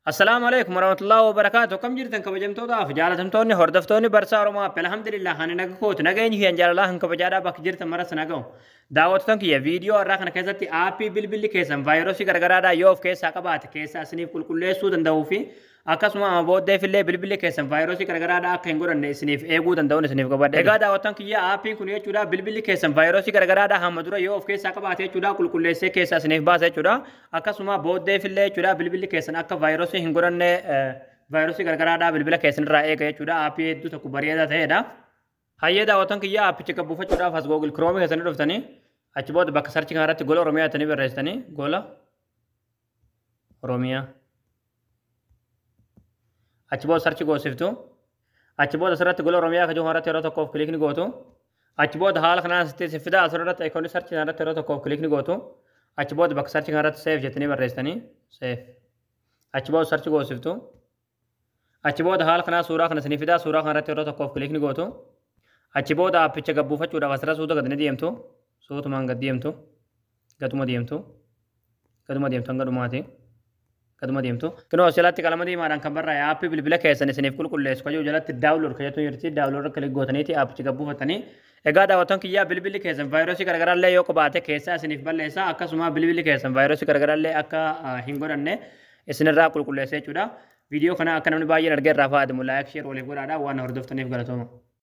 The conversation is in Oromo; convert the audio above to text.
Assalaamu alaikum warahmatullahi wabarakaatu. Akkam jirtan kabajamtootaaf jaalatamtoonni hordoftoonni Barsaa Oromoo App? Alhamdulillah, ani naga kooti, nageenyi kiyyan jaalalaa kan kabajaadhaa bakka jirtan maras naga'u. Daawwattoota kiyya, viidiyoo har'aa kana keessatti aappii bilbilli keessan vaayirasii garagaraadhaa yoo of keessaa qabaate keessaa isiniif qulqulleessuu danda'uu fi akkasuma amma booddeef illee bilbilli keessan vaayirasii garagaraadhaa akka hin godhanne isiniif eeguu danda'uun isiniif qabadhe. Egaa daawwattoon kiyya, aappiin kun jechuudha bilbilli keessan vaayirasii garagaraadhaa hamma dura yoo of keessaa qabaate jechuudha qulqulleessee keessaa isiniif baasa jechuudha. Akkasuma booddeef illee jechuudha bilbilli keessan akka vaayirasii hin godhanne vaayirasii garagaraadhaa bilbila keessan irraa eega jechuudha. Aappii hedduu tokko bareedaa ta'edha. Hayyee daawwattoon kiyya, aappicha qabbuufachuudhaaf as Google Chrome keessanii dhuftanii, achi booda bakka search kanarratti Gola Oromiyaa jettanii barreessitanii, Gola Oromiyaa. Achi booda search goosiftu. Achi booda asirratti Gola Oromiyaa kan jiru irratti yeroo tokkoof click ni gootu. Achi booda haala kanaan asitti si fida. Asirratti icon search kanarratti yeroo tokkoof click ni gootu. Achi booda bakka search kanarratti "safe" jettanii barreessitanii, "safe". Achi booda search goosiftu. Achi booda haala kanaa suuraa kana isinii fida. Suuraa kanarratti yeroo tokkoof click ni gootu. Achi booda aappicha gabbuufachuudhaaf asirra suuta gad ni deemtu. Suutumaan gad deemtu. Gaduma deemtu. Gaduma deemtu hanga dhumaati. Gaduma deemtu. Kunoo jalatti qalama diimaadhaan kan barraa'e aappii bilbila keessan isiniif qulqulleessu kajuu jalatti "download" kan jettu jirti. Download click gootaniiti aappicha gabbuufatanii. Egaa daawwattoon kiyyaa, bilbilli keessan vaayirasii garaagaraallee yoo qabaate keessaa isiniif balleessa. Akkasuma bilbilli keessan vaayirasii garaagaraallee akka hin godhanne isinirraa qulqulleessa jechuudha. Viidiyoo kana akka namni baay'een argee irraa fayyadamu like, share waliif godhaadha. Waan hordoftaniif galatooma.